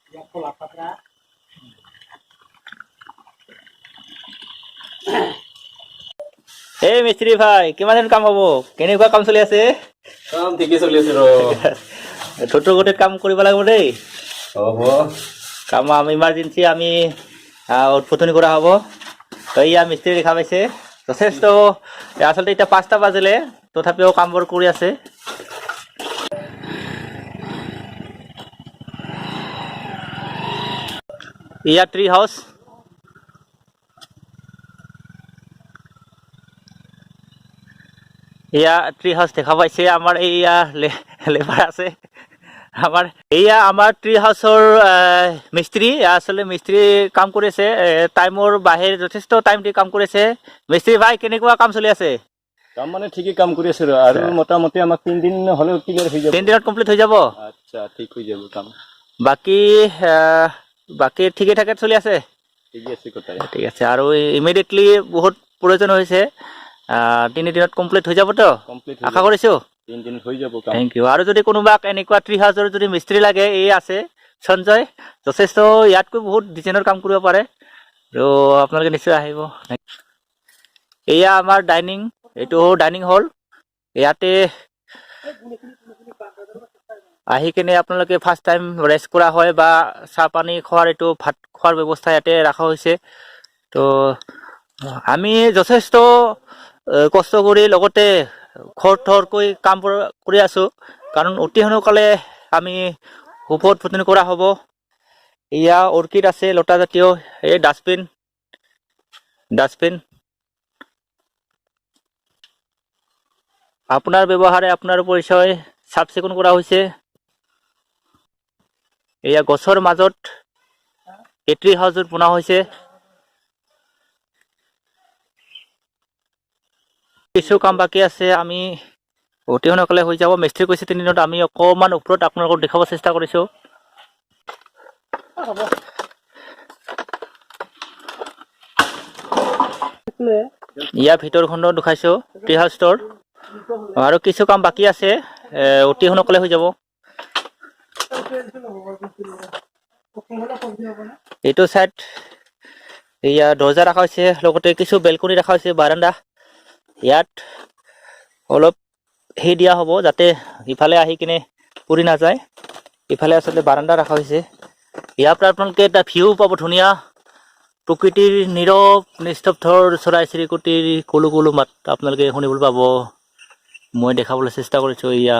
এই মিস্ত্ৰী ভাই, কিমান দিন কাম হ'ব? কেনেকুৱা কাম চলি আছে? কাম ঠিকে চলি আছে ৰ। দ্ৰুত গতিত কাম কৰিব লাগিব দেই। হ'ব। কাম আমি ইমাৰ্জেঞ্চি আমি উদ্বোধনী কৰা হ'ব। তো এয়া মিস্ত্ৰী দেখা পাইছে, যথেষ্ট। আচলতে এতিয়া 5টা বাজিলে, তথাপিও কামবোৰ কৰি আছে। এয়া ট্ৰি হাউচ। এয়া ট্ৰি হাউচ দেখা পাইছে। আমাৰ এইয়া লেবাৰ আছে আমাৰ। এয়া আমাৰ ট্ৰি হাউচৰ মিস্ত্ৰী। আচলতে মিস্ত্ৰী কাম কৰিছে, টাইমৰ বাহিৰ যথেষ্ট টাইম দি কাম কৰিছে। মিস্ত্ৰী ভাই, কেনেকুৱা কাম চলি আছে? কাম মানে ঠিকেই কাম কৰি আছে ৰ, আৰু মোটামুটি আমাক 3 দিন হ'লেও ক্লিয়াৰ হৈ যাব। 3 দিনত কমপ্লিট হৈ যাব? আচ্ছা, ঠিক হৈ যাব কাম। বাকী ঠিকে ঠাকে চলি আছে? ঠিকে আছে গোটাই। ঠিক আছে। আৰু ইমিডিয়েটলি বহুত প্ৰয়োজন হৈছে, 3 দিনত কমপ্লিট হৈ যাবতো? কমপ্লিট। আশা কৰিছোঁ। 3 দিন হৈ যাব কাম। Thank U. আৰু যদি কোনোবাক এনেকুৱা ট্ৰি হাউচৰ যদি মিস্ত্ৰী লাগে, এই আছে সঞ্জয়, যথেষ্ট ইয়াতকৈ বহুত ডিজাইনৰ কাম কৰিব পাৰে। আৰু আপোনালোকে নিশ্চয় আহিব। এয়া আমাৰ ডাইনিং, এইটো ডাইনিং হল। ইয়াতে আহি কেনে আপোনালোকে ফাৰ্ষ্ট টাইম ৰেষ্ট কৰা হয় বা চাহ পানী খোৱাৰ, এইটো ভাত খোৱাৰ ব্যৱস্থা ইয়াতে ৰখা হৈছে। তো আমি যথেষ্ট কষ্ট কৰি লগতে খৰধৰকৈ কামবোৰ কৰি আছোঁ, কাৰণ অতি সোনকালে আমি শুভ উদ্বোধন কৰা হ'ব। এয়া অৰ্কিড আছে, লতা জাতীয়। এই ডাষ্টবিন, ডাষ্টবিন। আপোনাৰ ব্যৱহাৰে আপোনাৰ পৰিচয়, চাফ চিকুণ কৰা হৈছে। এয়া গছৰ মাজত এই ট্ৰি হাউচত বনোৱা হৈছে। কিছু কাম বাকী আছে, আমি অতি সোনকালে হৈ যাব। মিস্ত্ৰী কৈছে 3 দিনত। আমি অকণমান ওপৰত আপোনালোকক দেখাব চেষ্টা কৰিছোঁ। ইয়াৰ ভিতৰখনো দেখাইছোঁ ট্ৰি হাউচটোৰ। আৰু কিছু কাম বাকী আছে, অতি সোনকালে হৈ যাব। এইটো চাইড এয়া দৰ্জা ৰখা হৈছে, লগতে কিছু বেলকনি ৰখা হৈছে, বাৰাণ্ডা। ইয়াত অলপ সেই দিয়া হ'ব যাতে ইফালে আহি কিনে পৰি নাযায়। ইফালে আচলতে বাৰাণ্ডা ৰখা হৈছে। ইয়াৰ পৰা আপোনালোকে এটা ভিউ পাব ধুনীয়া, প্ৰকৃতিৰ নীৰৱ নিস্তব্ধৰ চৰাই চিৰিকটিৰ কুলু কুলু মাত আপোনালোকে শুনিবলৈ পাব। মই দেখাবলৈ চেষ্টা কৰিছোঁ এয়া।